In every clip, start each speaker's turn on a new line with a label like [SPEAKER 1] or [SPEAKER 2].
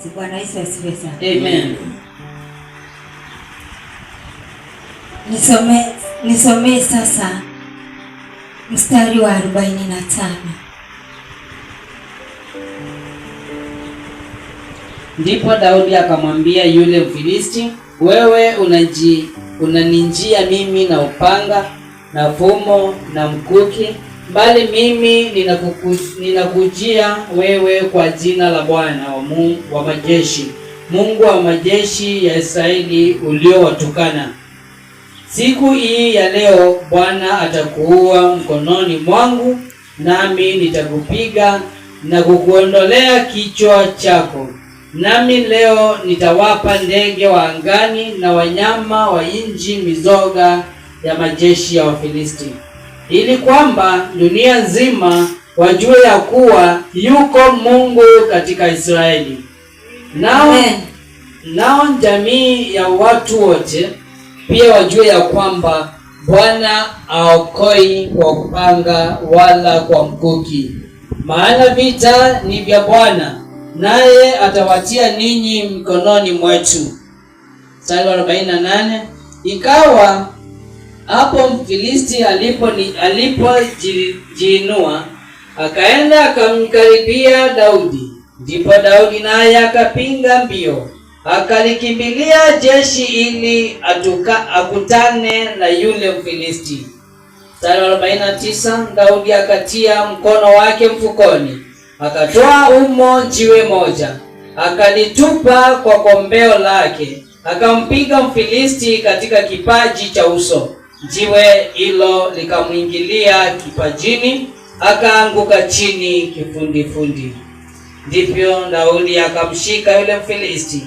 [SPEAKER 1] Bwana Yesu asifiwe sana.
[SPEAKER 2] Amen.
[SPEAKER 1] Nisomee sasa mstari wa 45.
[SPEAKER 2] Ndipo Daudi akamwambia yule Mfilisti, wewe unaninjia mimi na upanga na fumo na mkuki, bali mimi ninakujia wewe kwa jina la Bwana wa majeshi, Mungu wa majeshi ya Israeli uliowatukana. Siku hii ya leo Bwana atakuua mkononi mwangu, nami nitakupiga na kukuondolea kichwa chako. Nami leo nitawapa ndege wa angani na wanyama wa nchi mizoga ya majeshi ya Wafilisti, ili kwamba dunia nzima wajue ya kuwa yuko Mungu katika Israeli. Nao jamii ya watu wote pia wajue ya kwamba Bwana haokoi kwa upanga wala kwa mkuki, maana vita ni vya Bwana, naye atawatia ninyi mkononi mwetu. Mstari wa 48, ikawa hapo Mfilisti alipojiinua akaenda akamkaribia Daudi. Ndipo Daudi naye akapinga mbio, akalikimbilia jeshi ili akutane na yule Mfilisti. Mstari wa 49, Daudi akatia mkono wake mfukoni, akatoa umo jiwe moja, akalitupa kwa kombeo lake, akampiga Mfilisti katika kipaji cha uso. Jiwe hilo likamwingilia kipajini, akaanguka chini kifundifundi. Ndipo Daudi akamshika yule Mfilisti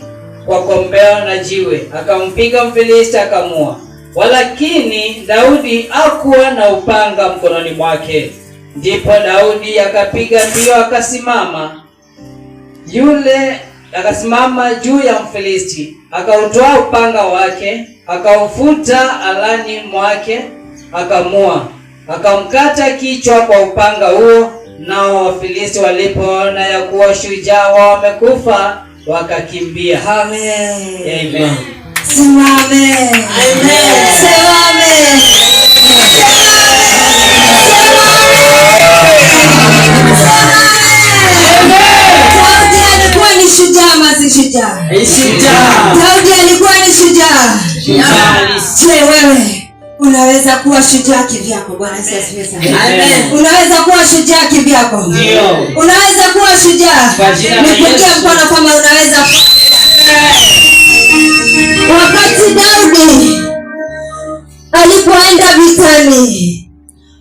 [SPEAKER 2] kwa kombeo na jiwe, akampiga Mfilisti akamua. Walakini Daudi hakuwa na upanga mkononi mwake. Ndipo Daudi akapiga mbio akasimama juu ya Mfilisti, akautoa upanga wake, akaufuta alani mwake, akamua, akamkata kichwa kwa upanga huo. Nao Wafilisti walipoona ya kuwa shujaa wao wamekufa, wakakimbia.
[SPEAKER 1] Amen.
[SPEAKER 2] Amen.
[SPEAKER 1] Sema amen.
[SPEAKER 2] Amen.
[SPEAKER 1] Sema amen. Daudi alikuwa ni shujaa ama si shujaa?
[SPEAKER 2] Ni shujaa.
[SPEAKER 1] Daudi alikuwa ni shujaa.
[SPEAKER 2] Shujaa.
[SPEAKER 1] Je, wewe unaweza kuwa shujaa kivyako? Bwana Yesu asifiwe sana.
[SPEAKER 2] Amen.
[SPEAKER 1] Unaweza kuwa shujaa kivyako?
[SPEAKER 2] Ndio.
[SPEAKER 1] Unaweza kuwa shujaa?
[SPEAKER 2] Kwa jina la
[SPEAKER 1] Nipigie
[SPEAKER 2] Yesu.
[SPEAKER 1] mkono kama unaweza. Wakati Daudi alipoenda vitani,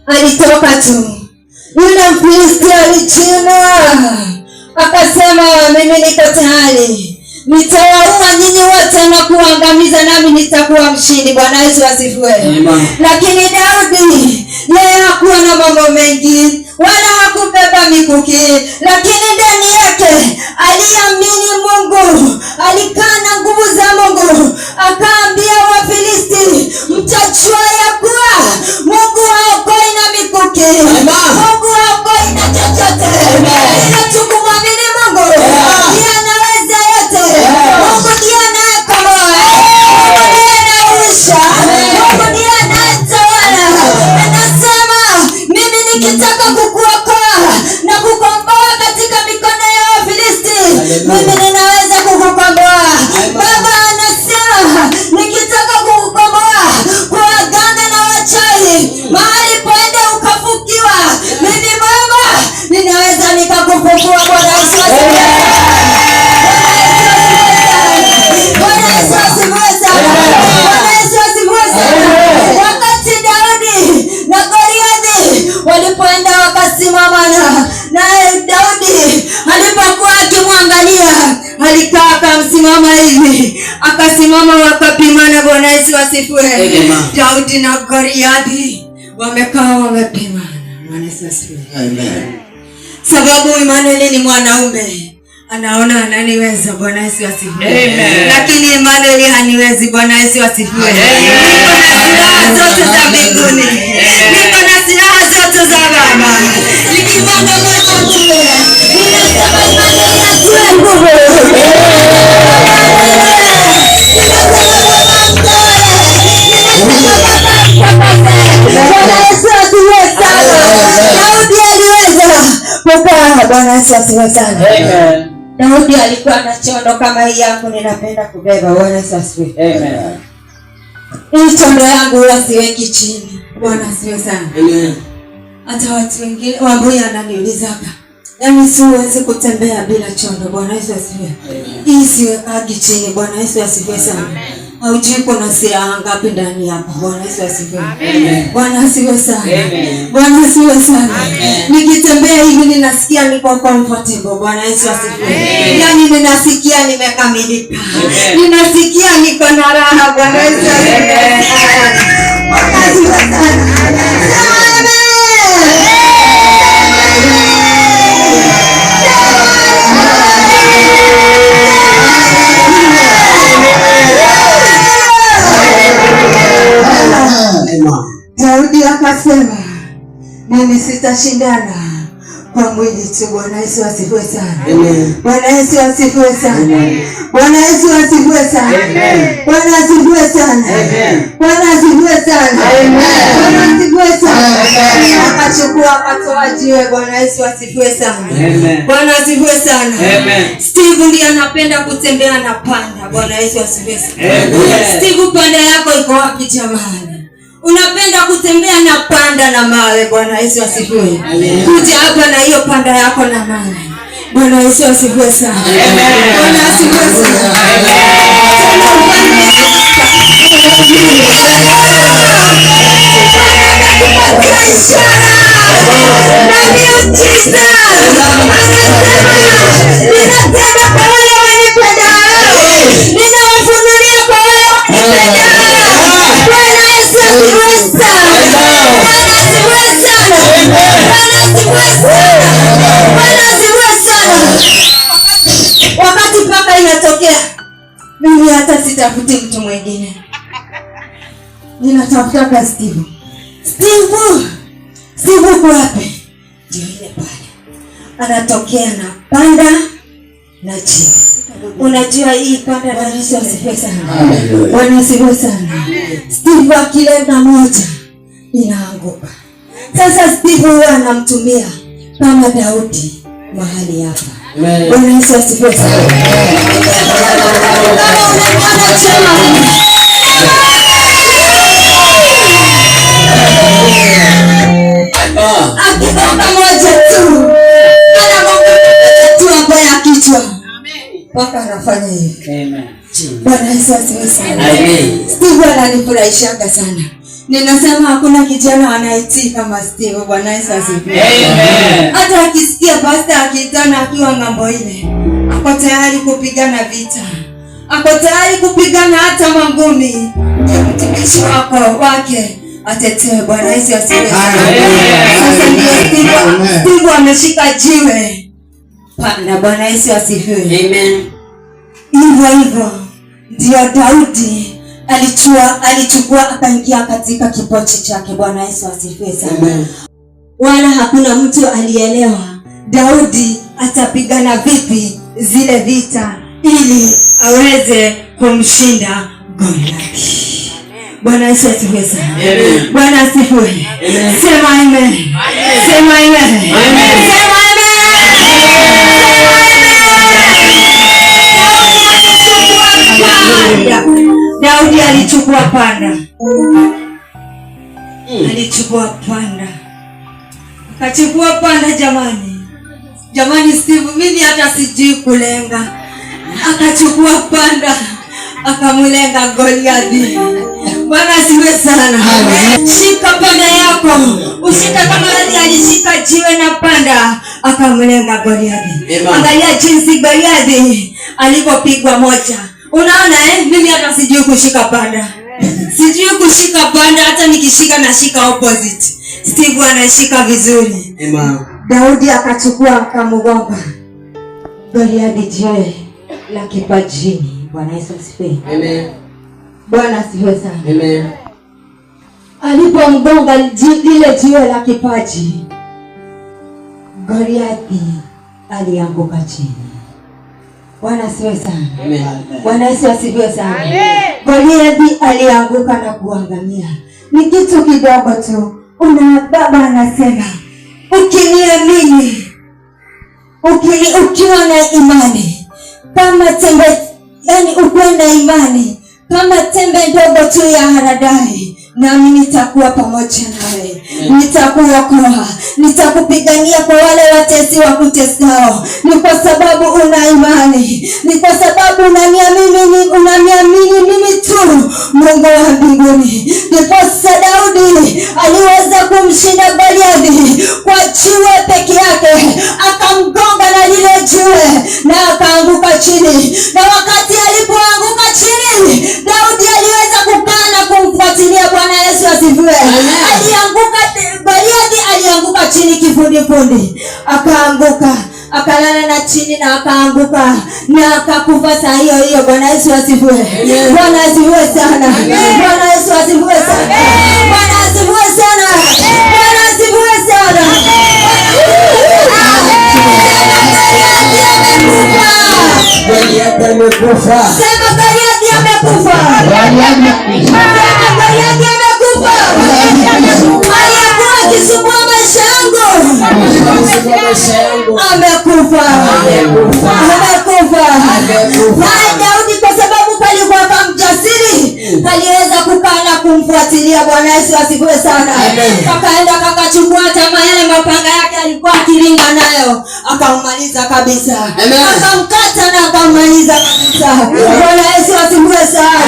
[SPEAKER 1] alitoka tu. Yule Mfilisti alijinua, akasema, mimi niko tayari, nitawaua nyinyi wote na kuangamiza, nami nitakuwa mshindi. Bwana Yesu asifiwe.
[SPEAKER 2] Amen.
[SPEAKER 1] Lakini Daudi yeye hakuwa na mambo mengi wala hakubeba mikuki, lakini ndani yake aliamini Mungu, alikaa na nguvu za Mungu. Akaambia Wafilisti, mtajua ya kuwa Mungu haokoi na mikuki, Mungu haokoi na chochote, ila tu kumwamini Mungu. Ndiye anaweza yote. Mungu ndiye anayekomboa, Mungu ndiye anayehuisha, Mungu ndiye anayetawala. Anasema, mimi nikitaka kukuokoa na kukomboa katika mikono ya Wafilisti, mimi ninaweza kukukomboa. Baba anasema, nikitaka kukukomboa kwa waganga na wachawi, mahali poenda ukafukiwa, mimi Baba ninaweza nikakufufua. Bwana Yesu asifiwe. Bwana Yesu asifiwe sana. Bwana Yesu asifiwe sana. Wakati Daudi na Goliathi walipoenda wakasimamana, naye Daudi alipokuwa akimwangalia, alikaa akamsimama hivi, akasimama wakapimana. Bwana Yesu asifiwe.
[SPEAKER 2] Amen.
[SPEAKER 1] Daudi na Goliathi wamekaa wamepimana. Bwana Yesu asifiwe.
[SPEAKER 3] Amen.
[SPEAKER 1] Sababu Emmanuel ni mwanaume, anaona ananiweza. Bwana Yesu asifiwe.
[SPEAKER 2] Amen.
[SPEAKER 1] Lakini Emmanuel haniwezi. Bwana Yesu asifiwe.
[SPEAKER 2] Amen.
[SPEAKER 1] Niko na silaha zote za mbinguni, niko na silaha zote za Baba. Nikimwanga macho tu, ninasema Emmanuel atiwe nguvu. Bwana Yesu asifiwe sana.
[SPEAKER 2] Amen.
[SPEAKER 1] Daudi alikuwa na chondo kama hii yangu ninapenda kubeba. Bwana Yesu asifiwe.
[SPEAKER 2] Amen.
[SPEAKER 1] Hii chondo yangu huwa siweki chini. Bwana asifiwe sana.
[SPEAKER 3] Amen.
[SPEAKER 1] Hata watu wengine Wambui ananiulizaga, yaani siwezi kutembea bila chondo. Bwana Yesu asifiwe. Hii siwekagi chini. Bwana Yesu asifiwe sana. Haujui kuna silaha ngapi ndani hapa. Bwana Yesu asifiwe. Bwana asifiwe sana. Bwana asifiwe sana. Nikitembea hivi ninasikia niko comfortable. Bwana Yesu asifiwe. Yaani ninasikia nimekamilika. Ninasikia niko na raha. Bwana Yesu asifiwe. Bwana asifiwe sana. Amen. Daudi akasema, mimi sitashindana kwa mwili tu. Bwana Yesu asifiwe sana. Bwana Yesu asifiwe sana. Bwana Yesu asifiwe sana. Bwana asifiwe sana. Bwana asifiwe sana. Bwana asifiwe sana. Akachukua akatoa jiwe. Bwana Yesu asifiwe sana. Bwana asifiwe sana. Steve ndiye anapenda kutembea na panda. Bwana Yesu asifiwe sana. Steve, panda yako iko wapi jamani? Unapenda kutembea na panda na mawe. Bwana Yesu asifiwe. Kuja hapa na hiyo panda yako na mawe. Bwana Yesu asifiwe sana. Bwana asifiwe sana. Bwana ishara na miujiza. Anasema ninatenda kwa wale wanipendao, ninawafunulia kwa wale wanipendao. Bwana Yesu asifiwe sana. Bwana asifiwe sana. Bwana asifiwe sana. Bwana asifiwe sana. Wakati paka inatokea, mimi hata sitafuti mtu mwingine, ninatafuta Steve. Steve uko wapi? Ndio ile pale anatokea na panda na chini. Unajua hii panda. Bwana Yesu asifiwe sana. Bwana asifiwe sana. Steve akilenga moja inaanguka. Sasa Steve huwa anamtumia kama Daudi mahali hapa. Bwana Yesu asifiwe sana. Kama unamwona chema, akigonga moja tu, anagonga moja tu ambaye ya kichwa mpaka anafanya hivi. Bwana Yesu asifiwe sana. Steve ananifurahishaga sana. Ninasema hakuna kijana anaitii kama Steve. Bwana Yesu asifiwe. Hata akisikia pastor akiitana akiwa ng'ambo ile, ako tayari kupigana vita, ako tayari kupigana hata mangumi, ndio mtumishi wako wake atetee. Bwana Yesu asifiwe. Sasa ndio Steve ameshika jiwe panda. Bwana Yesu asifiwe.
[SPEAKER 2] Amen.
[SPEAKER 1] Hivyo hivyo ndio Daudi alichukua akaingia katika kipochi chake. Bwana Yesu asifiwe sana. Wala hakuna mtu alielewa Daudi atapigana vipi zile vita ili aweze kumshinda Goliathi. Bwana Yesu asifiwe sana. Bwana asifiwe. Sema amen. Sema amen. Sema amen. Daudi alichukua panda. Alichukua panda. Akachukua panda jamani. Jamani Steve, mimi hata sijui kulenga. Akachukua panda, akamlenga Goliathi. Bwana asifiwe sana. Shika panda yako. Ushika kama Daudi alishika jiwe na panda, akamlenga Goliathi. Angalia jinsi Goliathi alipopigwa moja. Unaona mimi hata sijui kushika panda. Sijui kushika panda, hata nikishika nashika opposite. Steve anashika vizuri. Daudi akachukua akamgonga Goliathi jiwe la kipajini. Bwana Yesu asifiwe.
[SPEAKER 3] Amen.
[SPEAKER 1] Bwana asifiwe sana.
[SPEAKER 3] Amen.
[SPEAKER 1] Alipomgonga lile jiwe la kipaji, Goliathi alianguka chini. Bwana asifiwe sana.
[SPEAKER 3] Amen.
[SPEAKER 1] Bwana Yesu asifiwe sana. Goliathi alianguka na kuangamia. Ni kitu kidogo tu. Una baba anasema, ukiniamini Ukiwa na imani kama tembe, yani ukiwa na imani kama tembe ndogo tu ya haradali, nami nitakuwa pamoja nawe, nitakuokoa, nitakupigania kwa wale watesi wa kutesao. Ni kwa sababu una imani, ni kwa sababu unaniamini mimi tu, Mungu wa mbinguni. Ndiposa Daudi aliweza kumshinda Goliathi kwa jiwe peke yake, akamgonga na lile jiwe na akaanguka chini. Na wakati alipoanguka chini, Daudi aliweza kukaa na kumfuatilia. Bwana Yesu asifiwe. Alianguka, Goliathi alianguka chini kifudifudi, akaanguka, akalala na chini na akaanguka na akakufa saa hiyo hiyo. Bwana Yesu asifiwe. Bwana asifiwe sana. Bwana Yesu asifiwe sana. Bwana asifiwe sana. Bwana asifiwe sana. Sema Goliathi amekufa. Sema Goliathi amekufa. Sema Goliathi amekufa. Aliyekuwa akisumbua maisha yangu amekufa. Amekufa. Naye Daudi kwa sababu kalikuwa kamjasiri, kaliweza kukaa na kumfuatilia. Bwana Yesu asifiwe sana. Kakaenda kakachukua hata yale mapanga yake alikuwa akiringa nayo, akammaliza kabisa. Akamkata na akammaliza kabisa. Bwana Yesu asifiwe sana.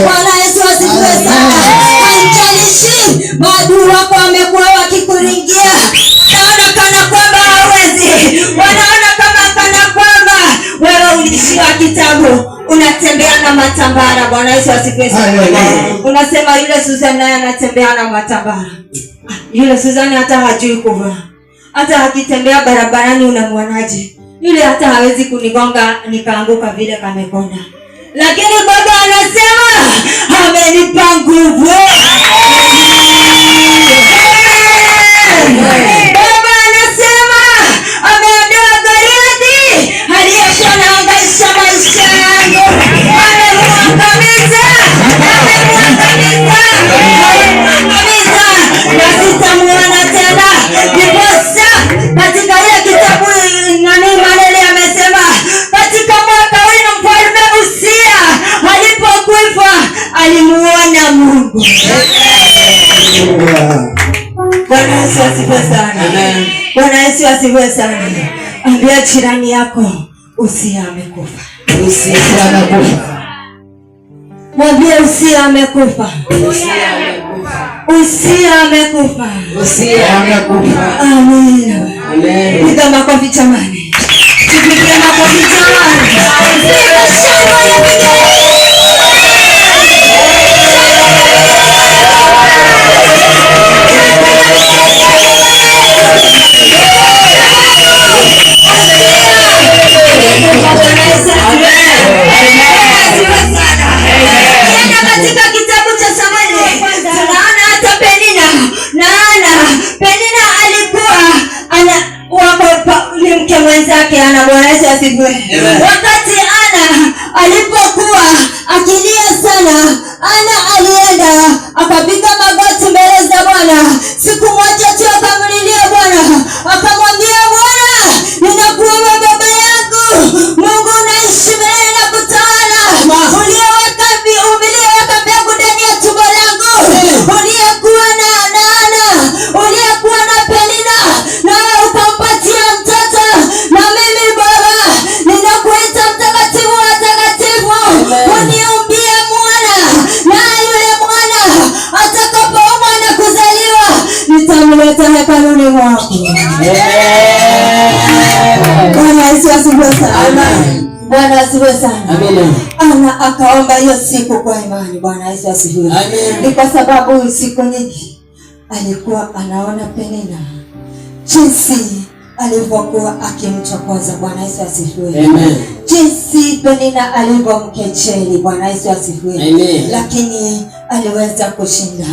[SPEAKER 1] Bwana Yesu asifiwe sana. Haijalishi maadui wako wamekuwa wakikuringia, wanaona kana kwamba hawezi, wanaona kama kana kwamba wewe ulishiwa kitabu, unatembea na matambara. Bwana Yesu asifiwe sana. Unasema yule Susan naye anatembea na matambara, yule Susan hata hajui kuvaa, hata akitembea barabarani unamwonaje? Yule hata hawezi kunigonga nikaanguka vile kamekonda. Lakini Baba anasema amenipa nguvu. Baba anasema ameondoa Goliathi aliyekuwa anahangaisha maisha yangu. Amemwangamiza, amemwangamiza, amemwangamiza na sitamuona tena. Ndiposa katika ile kitabu nani Malele amesema katika mwaka huyu mfalme Usia alipokufa alimuona Mungu. Bwana Yesu asifiwe sana. Bwana Yesu asifiwe sana. Ambia jirani yako Usia amekufa.
[SPEAKER 2] Usia amekufa.
[SPEAKER 1] Mwambie Usia amekufa. Usia amekufa.
[SPEAKER 2] Usia amekufa.
[SPEAKER 1] Amen.
[SPEAKER 2] Amen.
[SPEAKER 1] Piga makofi jamani. Tupige makofi jamani. Piga shangwe na vigelegele. Katika kitabu cha Samweli tunaona hata Penina na Ana. Penina alikuwa ni mke mwenzake Ana. Bwana Yesu asifiwe. Wakati Ana alipokuwa akilia sana, Ana alienda akapiga magoti mbele za Bwana. Siku moja tu akamlilia Bwana, akamwambia Bwana, ninakuomba baba yangu Mungu unaishi milele na kutawala, uliyeweka mbegu ndani ya tumbo langu, uliyekuwa na Ana, uliyekuwa na Penina, nawe ukampatia mtoto, na mimi Baba ninakuita mtakatifu wa takatifu, uniumbie mwana, na yule mwana atakapoumwa na kuzaliwa nitamleta hekaluni mwako. Bwana Yesu asifiwe sana. Bwana asifiwe sana.
[SPEAKER 2] Amina.
[SPEAKER 1] Ana akaomba hiyo siku kwa imani. Bwana Yesu asifiwe. Ni kwa sababu siku nyingi alikuwa anaona Penina jinsi alivyokuwa akimchokoza. Bwana Yesu asifiwe.
[SPEAKER 2] Amen.
[SPEAKER 1] Jinsi Penina alivyomkejeli. Bwana Yesu asifiwe.
[SPEAKER 2] Amen.
[SPEAKER 1] Lakini aliweza kushinda.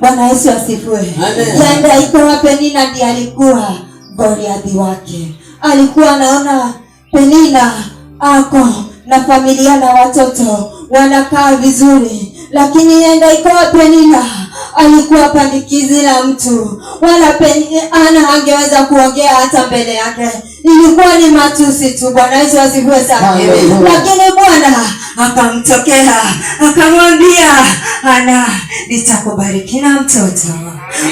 [SPEAKER 1] Bwana Yesu asifiwe.
[SPEAKER 2] Amen.
[SPEAKER 1] Yanda ikawa Penina ndiye alikuwa Goliathi wake. Alikuwa anaona Penina ako na familia na watoto wanakaa vizuri, lakini yenda ikawa Penina alikuwa pandikizi la mtu, wala Ana angeweza kuongea hata mbele yake. Ilikuwa ni matusi tu. Bwana Yesu asifiwe sana. Lakini Bwana akamtokea akamwambia, Ana, nitakubariki na mtoto.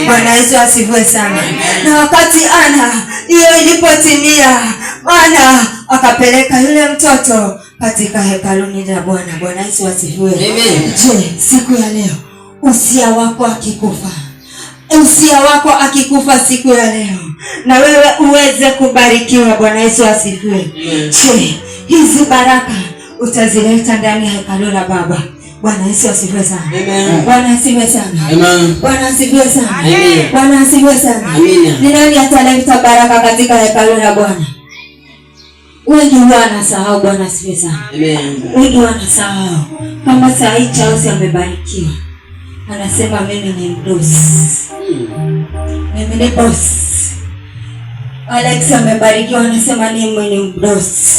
[SPEAKER 1] Bwana Yesu asifiwe sana. Na wakati Ana hiyo ilipotimia, Ana akapeleka yule mtoto katika hekaluni la Bwana. Bwana Yesu asifiwe. Je, siku ya leo usia wako akikufa, usia wako akikufa siku ya leo, na wewe uweze kubarikiwa. Bwana Yesu asifiwe. Je, hizi baraka utazileta ndani ya hekalu la Baba? Bwana Yesu asifiwe sana. Bwana asifiwe sana. Bwana asifiwe sana. Bwana asifiwe sana. Ni nani ataleta baraka katika hekalu la Bwana? Wengi huwa wanasahau. Bwana asifiwe sana. Wengi wanasahau kama saa hii Charles amebarikiwa, anasema mimi ni mdosi, mimi ni boss. Alex amebarikiwa, anasema mimi ni mdosi.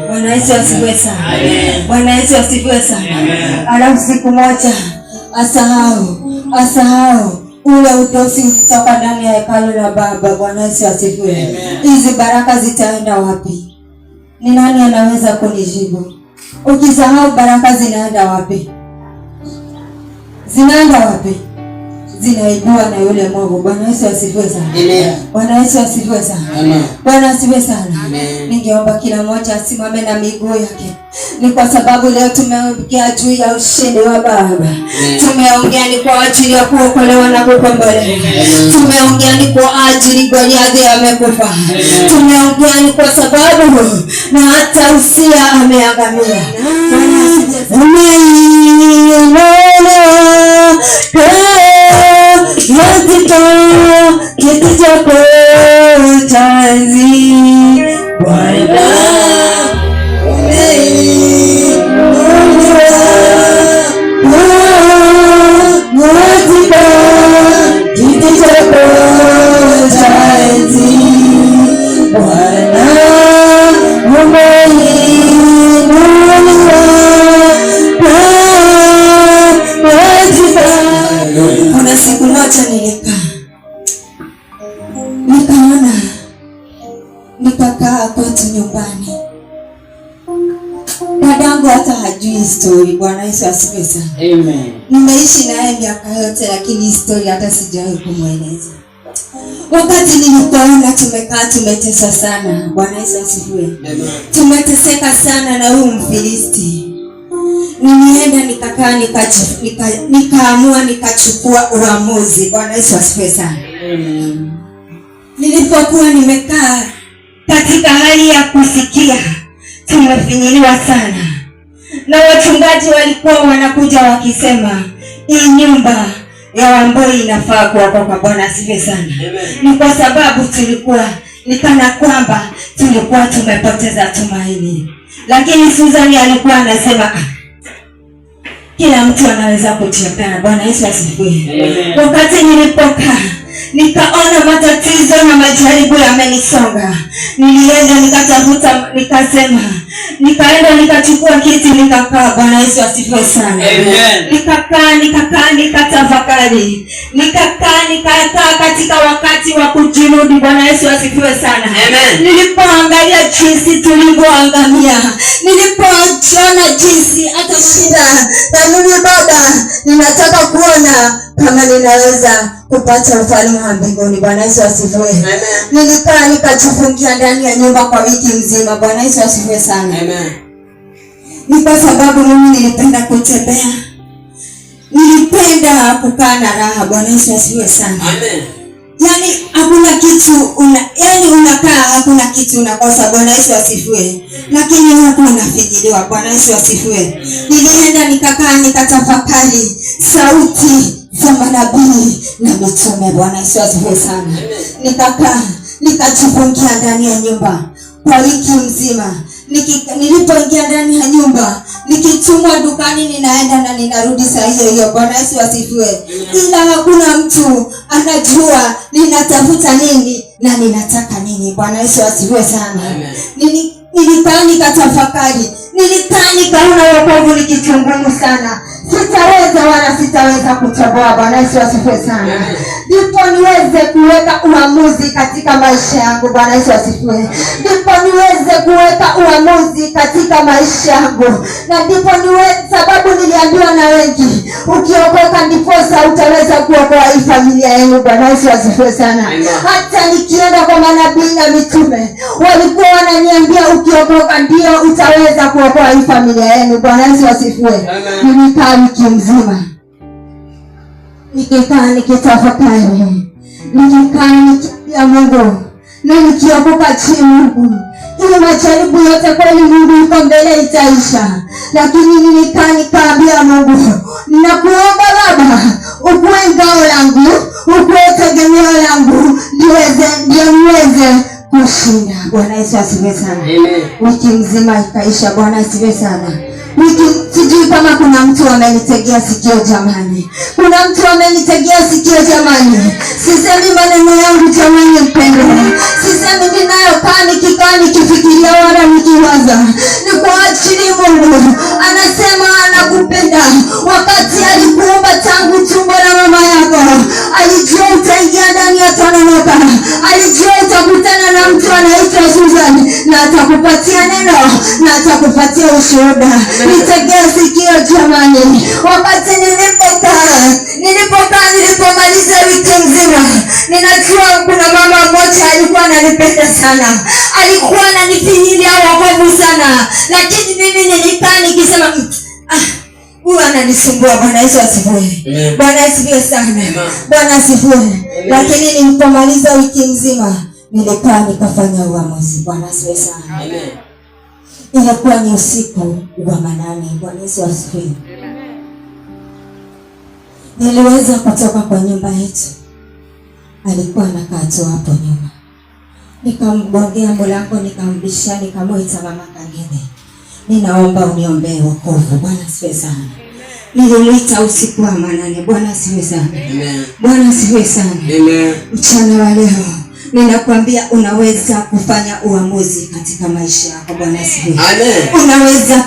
[SPEAKER 1] Bwana Yesu asifiwe sana. Bwana Yesu asifiwe sana. Alafu siku moja asahau ule udosi ulitoka ndani ya hekalu la Baba. Bwana Yesu asifiwe. Hizi baraka zitaenda wapi? Ni nani anaweza kunijibu? Ukisahau baraka zinaenda wapi? Zinaenda wapi? Zinaibua na yule mwovu. Bwana Yesu asifiwe sana. Bwana Yesu asifiwe sana. Bwana asifiwe sana. Ningeomba kila mmoja asimame na miguu yake. Ni kwa sababu leo tumeongea juu ya ushindi wa Baba. Tumeongea ni kwa ajili ya kuokolewa na kukombolewa. Tumeongea ni kwa ajili Goliathi amekufa. Tumeongea ni kwa sababu na hata Usia ameangamia. Katika kiti chako cha enzi, Bwana umeinuliwa katika kiti chako cha enzi, Bwana umeinuliwa katika. Kuna siku moja nilikaa nikaona, nikakaa kwetu nyumbani, dadangu hata hajui story. Bwana Yesu asifiwe sana.
[SPEAKER 2] Amen.
[SPEAKER 1] Nimeishi naye miaka yote, lakini story hata sijawahi kumweleza. Wakati nilipoona tumekaa tumeteswa sana, Bwana Yesu asifiwe, tumeteseka sana na huyu Mfilisti, nilienda nikakaa nikaamua nikachukua uamuzi. Bwana Yesu asifiwe sana.
[SPEAKER 2] Amen.
[SPEAKER 1] Nilipokuwa nimekaa katika hali ya kusikia tumefinyiliwa sana, na wachungaji walikuwa wanakuja wakisema hii nyumba ya Wamboi inafaa kuokoka. Bwana asifiwe sana. Ni kwa sababu tulikuwa ni kana kwamba tulikuwa tumepoteza tumaini, lakini Susan alikuwa anasema kila mtu anaweza kutembea. Bwana Yesu asifiwe. Wakati nilipokaa nikaona matatizo na majaribu yamenisonga, nilienda nikatafuta, nikasema, nikaenda nikachukua kiti nikakaa. Bwana Yesu asifiwe sana.
[SPEAKER 2] Amen.
[SPEAKER 1] Nikakaa nikatafakari, nikakaa katika wakati wa kujirudi. Bwana Yesu asifiwe sana.
[SPEAKER 2] Amen.
[SPEAKER 1] Nilipoangalia jinsi tulivyoangamia, nilipoona jinsi hata shida na mimi Baba, ninataka kuona kama ninaweza kupata ufalme wa mbinguni. Bwana Yesu asifiwe. Nilikaa nikajifungia ndani ya nyumba kwa wiki mzima. Bwana Yesu asifiwe sana.
[SPEAKER 2] Amen.
[SPEAKER 1] Ni kwa sababu mimi nilipenda kutembea, nilipenda kukaa na raha. Bwana Yesu asifiwe sana.
[SPEAKER 2] Amen.
[SPEAKER 1] Yaani hakuna kitu yaani unakaa hakuna kitu unakosa. Bwana Yesu asifiwe. Lakini huku unafinyiliwa. Bwana Yesu asifiwe. Nilienda nikakaa nikatafakari sauti za manabii na mitume. Bwana Yesu asifiwe sana. Nikakaa nikajifungia ndani ya nyumba kwa wiki mzima. Nilipoingia ndani ya nyumba, nikitumwa dukani ninaenda na ninarudi saa hiyo hiyo. Bwana Yesu asifiwe. Ila hakuna mtu anajua ninatafuta nini na ninataka nini. Bwana Yesu asifiwe sana. Nilikaa nikatafakari, nilikaa nikaona wokovu ni kitu ngumu sana. Sitaweza wala sitaweza kutoboa. Bwana Yesu asifiwe sana. Ndipo niweze kuweka uamuzi katika maisha yangu. Bwana Yesu asifiwe. Ndipo niweze kuweka uamuzi katika maisha yangu, na ndipo niwe, sababu niliambiwa na wengi, ukiokoka ndiposa utaweza kuokoa hii familia yenu. Bwana Yesu asifiwe sana. Hata nikienda kwa manabii na mitume walikuwa wananiambia ukiokoka ndio utaweza kuokoa hii familia yenu. Bwana Yesu asifiwe. Nilikaa wiki mzima nikikaa nikitafakari, nikikaa nikiambia Mungu na nikiokoka chini Mungu, ili majaribu yote kweli Mungu yuko mbele itaisha. Lakini nilikaa nikaambia Mungu, nakuomba Baba, ukuwe ngao langu, ukuwe tegemeo langu, ndio niweze kushinda. Bwana Yesu asifiwe sana. Wiki mzima ikaisha. Bwana asifiwe sana. Wiki, sijui kama kuna mtu amenitegea sikio jamani. Kuna mtu amenitegea sikio jamani. Sisemi maneno yangu jamani mpendwa. Sisemi ninayokaa nikikaa nikifikiria wala nikiwaza. Ni kwa ajili Mungu anasema anakupenda. Wakati alikuumba tangu tumbo la mama yako, alijua utaingia ndani ya Tononoka. Alijua utakutana na mtu anaitwa Susan na atakupatia neno na atakupatia ushuhuda. Nitegee sikio jamani. Wakati nilipokaa nilipomaliza wiki nzima, ninajua kuna mama mmoja alikuwa ananipenda sana, alikuwa ananifinyilia wokovu sana, lakini mimi nilikaa nikisema huyu ananisumbua. Bwana Yesu asifiwe. Bwana asifiwe sana. Bwana asifiwe. Lakini nilipomaliza wiki nzima nilikaa nikafanya uamuzi. Bwana asifiwe sana. Amen. Ilikuwa ni usiku wa manane. Bwana Yesu asifiwe. Niliweza kutoka kwa nyumba yetu, alikuwa anakaa tu hapo nyuma. Nikamgongea mlango, nikambisha, nikamuita mama Kangine, ninaomba uniombee wokovu. Bwana asifiwe sana. Nilimuita usiku wa manane. Bwana asifiwe sana. Bwana asifiwe sana. Mchana wa leo ninakwambia unaweza kufanya uamuzi katika maisha yako. Bwana asifiwe. Unaweza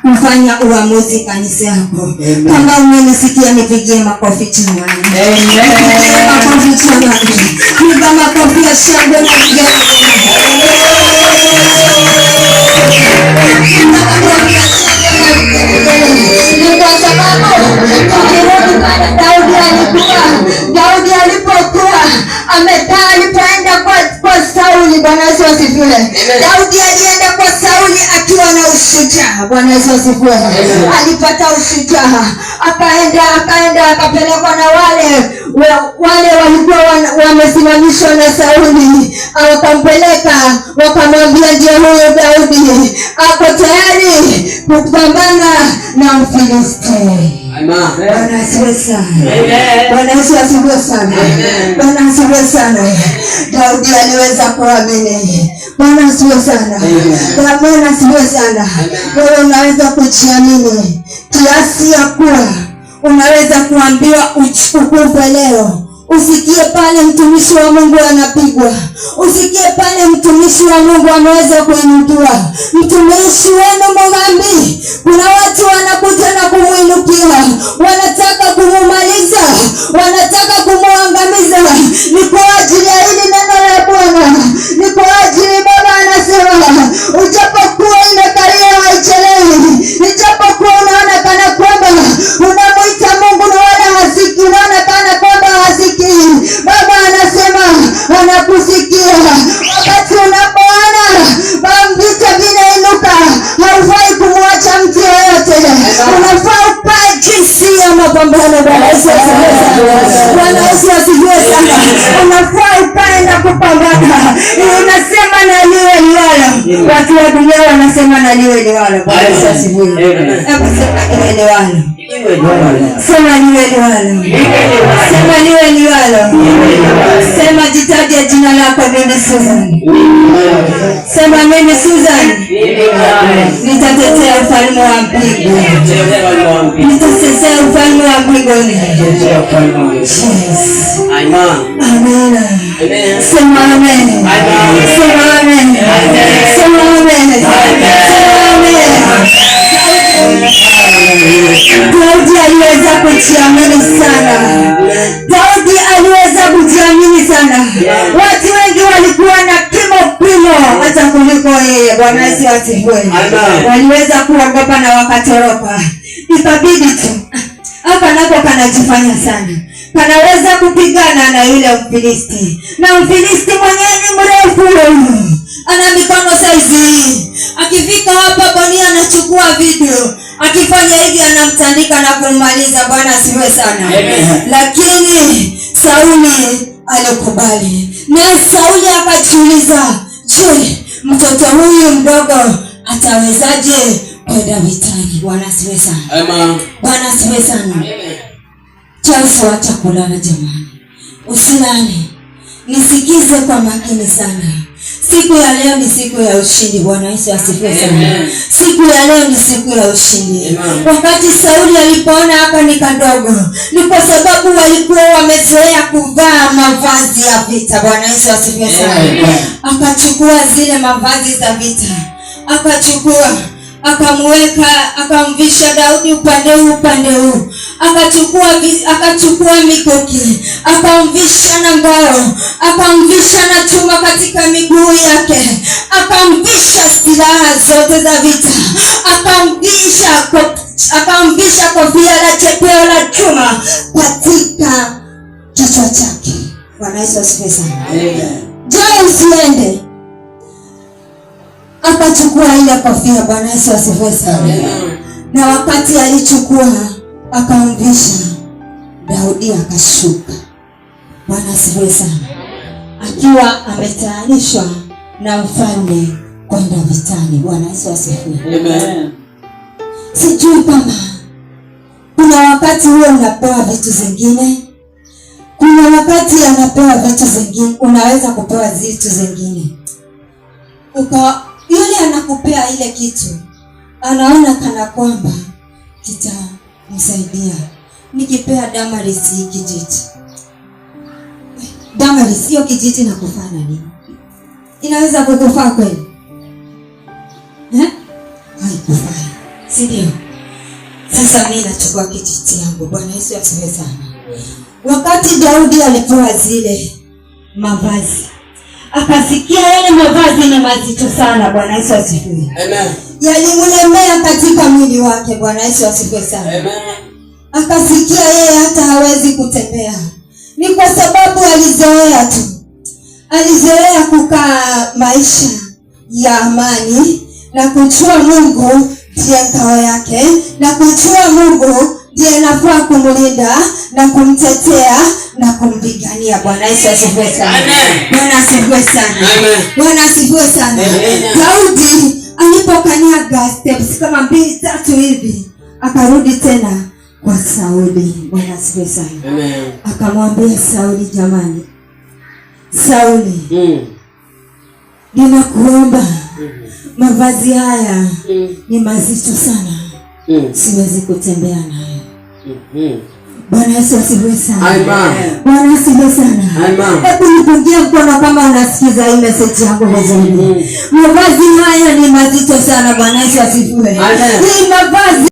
[SPEAKER 1] kufanya uamuzi kanisa yako. Kama umenisikia nipigie makofi jamani. Nipigie makofi jamani. Piga makofi ya shangwe na vigelegele. Ni kwa sababu tukirudi pale Daudi alikuwa, Daudi alipokuwa amekaa, alipoenda kwa Sauli. Bwana Yesu asifiwe. Daudi alienda kwa Sauli akiwa na ushujaa. Bwana Yesu asifiwe. Alipata ushujaa, akaenda akapelekwa na wale walikuwa wamesimamishwa na Sauli, wakampeleka wakamwambia, ndio huyo Daudi ako tayari kupambana na Mfilisti. Bwana asifiwe sana. Bwana Yesu asifiwe sana. Bwana asifiwe sana. Daudi aliweza kuamini. Bwana asifiwe sana. Bwana asifiwe sana. Wewe unaweza kujiamini kiasi ya kuwa unaweza kuambiwa ukufe leo, usikie pale mtumishi wa Mungu anapigwa, usikie pale mtumishi wa Mungu ameweza kuinukiwa. Mtumishi wenu Mugambi, kuna watu wanakuja na kumuinukia, wanataka kumumaliza, wanataka kumuangamiza. Ni kwa ajili ya hili neno la Bwana, ni kwa ajili Baba anasema, ujapokuwa imekalia haichelewi, ijapokuwa unaona kana kwamba unamuita Mungu na wala hasiki, unaona kana kwamba hasiki, Baba anasema anakusikia. Wakati unapoona vita vinainuka, haufai kumwacha mtu yeyote, unafaa ukae jinsi ya mapambano. Bwana Yesu asifiwe sana. Bwana Yesu asifiwe sana. Unafaa ukae na kupambana. Unasema na liwe liwalo. Watu wa dunia wanasema na liwe liwalo. Bwana Yesu asifiwe. Hebu sema liwe liwalo. Sema liwe liwalo. Sema liwe liwalo. Sema jitaje jina lako, mimi Susan. Sema mimi Susan nitatetea ufalme wa mbinguni. Nitatetea ufalme wa mbinguni. Yes. Amen. Sema amen. Sema amen. Sema amen. Sema amen. Daudi aliweza kujiamini sana. Daudi aliweza kujiamini sana. Watu wengi walikuwa na kimo pimo hata kuliko yeye. Bwana Yesu asifiwe.
[SPEAKER 3] Amen.
[SPEAKER 1] Waliweza kuogopa na wakatoroka. Ikabidi tu hapa nako kanajifanya sana, kanaweza kupigana na yule Mfilisti, na Mfilisti mwenyewe ni mrefu, ana mikono saizi hii. Akifika hapa Bonia anachukua video, akifanya hivi anamtandika na kummaliza. Bwana asifiwe sana.
[SPEAKER 2] Amen.
[SPEAKER 1] Lakini Sauli alikubali, na Sauli akajiuliza, je, mtoto huyu mdogo atawezaje kwenda vitani? Bwana asifiwe sana.
[SPEAKER 3] Amen.
[SPEAKER 1] Bwana asifiwe sana. Chelsea, wacha kulala jamani, usilale, nisikize kwa makini sana. Siku ya leo ni siku ya ushindi. Bwana Yesu asifiwe sana.
[SPEAKER 2] Amen.
[SPEAKER 1] Siku ya leo ni siku ya ushindi.
[SPEAKER 3] Amen.
[SPEAKER 1] Wakati Sauli alipoona haka ni kadogo, ni kwa sababu walikuwa wamezoea kuvaa mavazi ya vita. Bwana Yesu asifiwe sana.
[SPEAKER 2] Amen.
[SPEAKER 1] Akachukua zile mavazi za vita, akachukua akamweka, akamvisha Daudi upande huu upande huu, akachukua mikuki akamvisha na ngao, akamvisha na chuma katika miguu yake, akamvisha silaha zote za vita, akamvisha kofia la chepeo la chuma katika kichwa chake. Bwana Yesu asifiwe sana.
[SPEAKER 2] Amen.
[SPEAKER 1] Je, usiende? Akachukua ile kofia. Bwana Yesu asifiwe sana. Na wakati alichukua akamvisha Daudi, akashuka. Bwana asifiwe sana, akiwa ametayarishwa na mfalme kwenda vitani. Bwana Yesu asifiwe.
[SPEAKER 2] Amen.
[SPEAKER 1] Sijui kama kuna wakati huo unapewa vitu zingine, kuna wakati anapewa vitu zingine, unaweza kupewa vitu zingine, yule anakupea ile kitu anaona kana kwamba kitamsaidia. Nikipea Damaris hii kijiti, Damaris, hiyo kijiti nakufaa na nini? Inaweza kukufaa kweli? Eh? Haikufai, si ndio? Sasa mimi nachukua kijiti yangu. Bwana Yesu asifiwe sana. Wakati Daudi alipewa zile mavazi, akasikia yale mavazi ni mazito sana. Bwana Yesu asifiwe.
[SPEAKER 3] Amen.
[SPEAKER 1] Yalimlemea katika mwili wake. Bwana Yesu asifiwe sana.
[SPEAKER 3] Amen.
[SPEAKER 1] Akasikia yeye hata hawezi kutembea. Ni kwa sababu alizoea tu, alizoea kukaa maisha ya amani na kujua Mungu ndiye ngao yake na kujua Mungu ndiye anafaa kumlinda na kumtetea na kumpigania. Bwana Yesu asifiwe sana.
[SPEAKER 3] Amen.
[SPEAKER 1] Bwana asifiwe sana.
[SPEAKER 3] Amen.
[SPEAKER 1] Bwana asifiwe sana.
[SPEAKER 3] Amen.
[SPEAKER 1] Daudi alipokanyaga steps kama mbili tatu hivi, akarudi tena kwa Sauli. Bwana asifiwe sana.
[SPEAKER 3] Amen.
[SPEAKER 1] Akamwambia Sauli, jamani, Sauli, ninakuomba, mavazi haya ni mazito sana, siwezi kutembea nayo. Bwana Yesu asifiwe sana.
[SPEAKER 3] Amen.
[SPEAKER 1] Bwana asifiwe sana.
[SPEAKER 3] Amen.
[SPEAKER 1] Hebu nipungie mkono kama unasikiza hii message yangu vizuri. Mavazi haya ni mazito sana. Bwana Yesu asifiwe.
[SPEAKER 3] Amen.
[SPEAKER 1] Hii mavazi